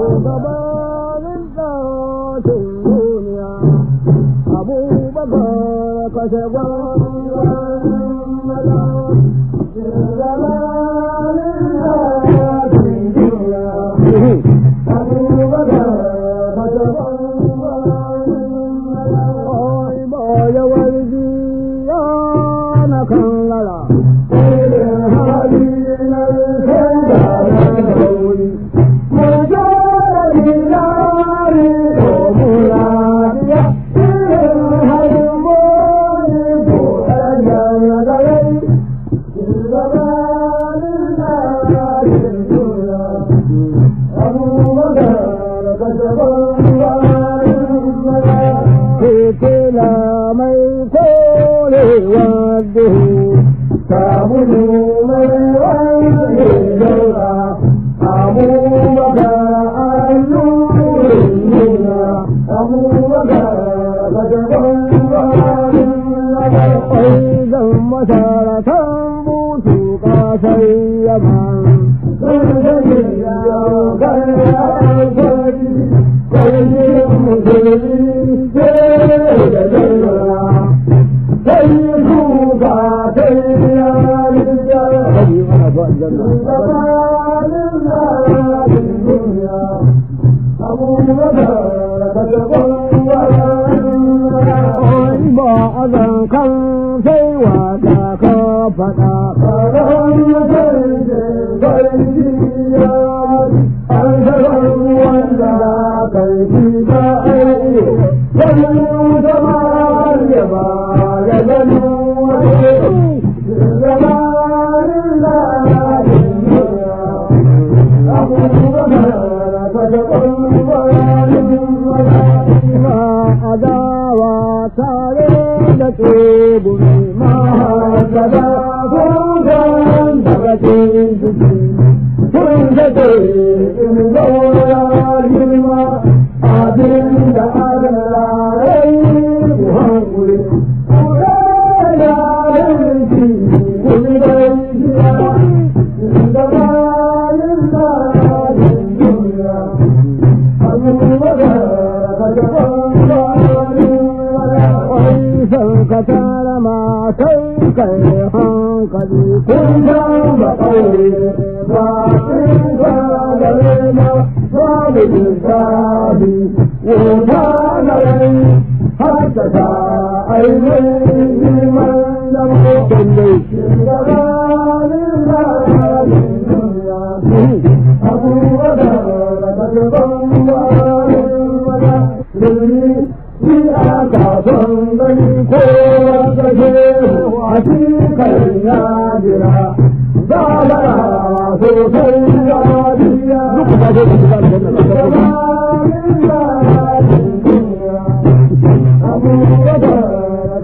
Shugabanin ɗakin duniya, Abubakar kashe gwangwanin maza. Shugabanin ɗakin duniya, Abubakar kashe gwangwanin maza. Oi boye warji ya na kangara, irin hali na sai da wuri. Fitila mai korewa duhu, sabulu mai wanke daura, Abubakar allurin nuna, Abubakar kashe gwangwanin maza. Zan masaratan butu kasar Yaman, sun sani yau kan alfari, sarkin musulmi sai da daura, sai kuka sai ya rija. Shugabanin zaɓin duniya, Abubakar kashe gwangwanin maza. Ba a zan kan sai wata ka faɗa. Faran mutum sarki ya an sanar wanda kai fi ba aiki. Wani zama ya ba ya gano wani. Shugabanin zaɓin duniya, Abubakar kashe gwangwanin maza. Ba adawa tare da tsegumi mahasada kukan daga ciki sun daɗe in zaura girma abin da Allah ya yi ku hankuri ku da yanki ku dai jiya shugabanin zaɓin duniya, Abubakar kashe gwangwanin maza. Wai san ka tara sai kai hankali kun san ba ƙauye ba sun ka gare ma babu lissafi wuta gare har ta sa ainihin man zamo shugabanin zaɓin duniya, Abubakar kashe gwangwanin maza. Ni aka son gani ko kashe a cikin ya jira, zabara sosai ya biya. Shugabanin zaɓin duniya, Abubakar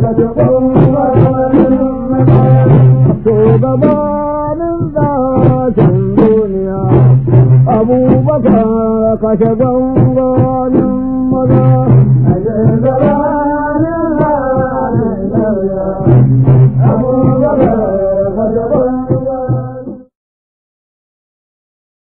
kashe gwangwanin maza. Shugabanin zaɓin duniya, Abubakar kashe gwangwanin